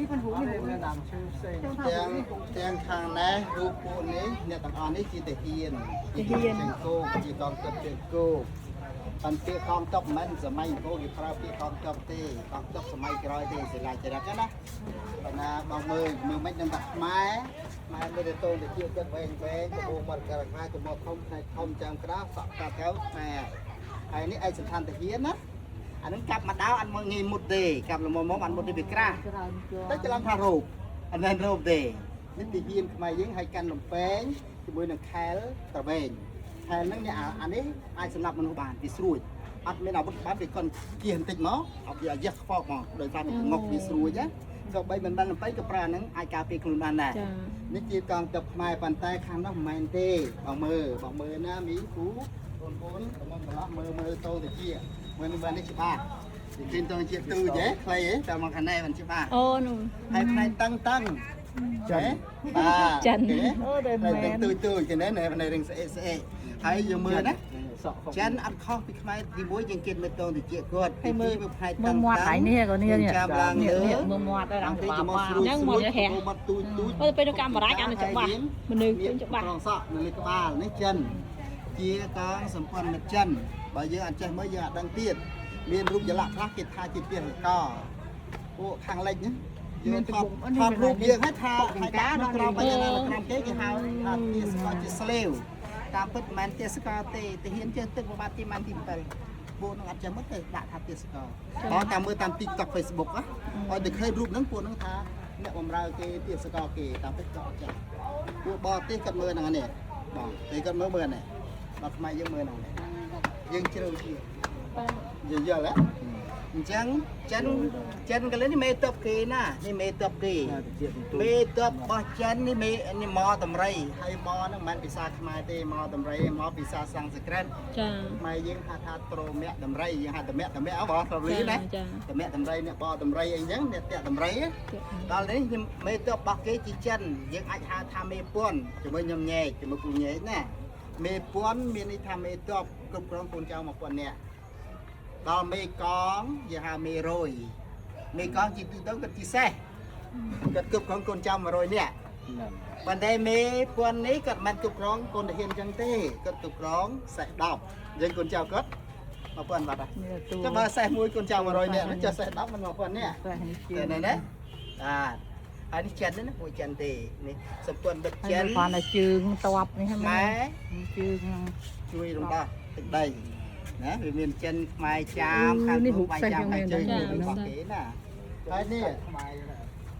ផងរូបនេះ មានដើមឈើផ្សេង ទាំងទាំងខាងនេះរូបពួកនេះអ្នកទាំងអស់នេះជាទាហានជាជើងគោកជាកងទ័ពជើងគោកប៉ុន្តែកងទ័ពមិនសម័យអង្គរគេប្រើពាក្យកងទ័ពទេកងទ័ពសម័យក្រោយទេសិលាចរិតណាប៉ុន្តែបងមើលមើលមិនដឹងថាខ្មែរខ្មែរមើលទៅតូនទៅជាគាត់វែងវែងកបោមាត់ក្រខ្មែរកបោធំផ្នែកធំចាំក្រៅសក់កាត់ទៅខ្មែរហើយនេះឯកសណ្ឋានទាហានណាអានឹងកាប់មកដៅអត់មកងាយមុតទេកាប់ល្មមមកអត់មុតទេវាក្រាស់ ច្រើនជា តែច្រឡំថារោគអត់មែនរោគទេនេះទាហានខ្មែរយើងឲ្យកាន់លំពែងជាមួយនឹងខែលត្រវែងខែលហ្នឹងនេះអានេះអាចសម្លាប់មនុស្សបានវាស្រួចអត់មានអាវុធបានវាកន់គៀបន្តិចមកអត់វាអាយះខ្វោកមកដោយសារវាងុកវាស្រួចណាក៏បីមិនបានលំពែងក៏ប្រើហ្នឹងអាចការពារខ្លួនបានដែរ ចា នេះជាកងទ័ពខ្មែរប៉ុន្តែខាងនោះមិនមែនទេបងមើលបងមើលណាមីគូបងប្អូនបងប្អូនមើលមើលតោទៅជាមើលនេះច្បាស់និយាយតោជាទូចេះខ្លីហ៎តែមកខាងនេះមិនច្បាស់ អូនោះ ហើយផ្នែកតឹងតឹងចិនបាទ ចិន អូដែល ផ្នែក មែន តឹងទូចទូចគេណែផ្នែករឿងស្អេកស្អេកហើយយើងមើលណា សក់ ចិនអត់ខុសពីខ្មែរទីមួយយើងគេមើលតងតិចគាត់ទីពីរមើលផ្នែក មើ តឹង លមាត់ហើយនេះក៏នេះនេះ ចាំឡើងលើ នេះមើលមាត់ដែរ អង្គទី បា មកស្រួយ ហ្នឹងមកទៅហះ មាត់ទូចទូច អូទៅពេលនៅកាមេរ៉ាកាន់តែច្បាស់មនុស្សឃើញច្បាស់ ត្រង់សក់នៅលើក្បាលនេះចិនជាកងសម្ព័ន្ធមិត្តចិនបើយើងអត់ចេះមើលយើងអត់ដឹងទៀតមានរូបយលៈខ្លះគេថាជាទាសកពួកខាងលិចហ្នឹងយើងថតថតរូបយើងឲ្យថាឲ្យដាក់នៅក្រោមបញ្ញានៅក្រោមគេគេហៅថាទាសកជាស្លេវតាមពិតមិនមែនទាសកទេទាហានជើងទឹកប្របាទទីម៉ានទី7ពួកនឹងអត់ចេះមើលទេដាក់ថាទាសកបើតាមមើលតាម TikTok Facebook ណាឲ្យតែឃើញរូបហ្នឹងពួកហ្នឹងថាអ្នកបំរើគេទាសកគេតាមពិតក៏អត់ចេះពួកបរទេសគាត់មើលហ្នឹងនេះបងតែគាត់មើលមើលនេះដល់ខ្មែរយើងមើលហ្នឹងនេះយើងជ្រៅជាងយល់យល់ហ៎អញ្ចឹងចិនចិនកលនេះមេតបគេណានេះមេតបគេ ជាទូ មេតបរបស់ចិននេះមេនេះមកតម្រៃហើយមកហ្នឹងមិនមែនភាសាខ្មែរទេមកតម្រៃមកភាសាសំស្ក្រឹត ចា ខ្មែរយើងហៅថាត្រមៈតម្រៃយើងហៅតម្ៈតម្ៈអបងស្របលីណា ចា តម្ៈតម្រៃអ្នកបតម្រៃអីចឹងអ្នកតាក់តម្រៃដល់នេះខ្ញុំមេតបរបស់គេជាចិនយើងអាចហៅថាមេពួនជាមួយខ្ញុំញែកជាមួយពូញែកណាមេពួនមានន័យថាមេតបគ្រប់គ្រងកូនចៅ1000នាក់ដល់មេកងយើងហៅមេរយមេកងជាទូទៅគាត់ជាសេះគាត់គ្រប់គ្រងកូនចៅ100នាក់ ប៉ុន្តែមេពួននេះគាត់មិនគ្រប់គ្រងកូនទាហានចឹងទេគាត់គ្រប់គ្រងសេះ10យើងកូនចៅគាត់1000បាត់ហើយ នេះទូ ចុះបើសេះមួយកូនចៅ100នាក់ហ្នឹងចុះសេះ10មិន1000នាក់ សេះនេះជា តែនេះណាបាទហើយនេះចិនណាពួកចិនទេនេះសម្ព័ន្ធមិត្ត ហើយ ចិន គ្រាន់តែជើងតបនេះហ្នឹង ខ្មែរ ជើងហ្នឹង ជួយរំដោះទឹកដីណាវាមានចិនខ្មែរចាមខាង នេះរូប ខ្មែរ សេះយ៉ាង ចាមខាងជើង មែន របស់គេណាហើយនេះ ខ្មែរ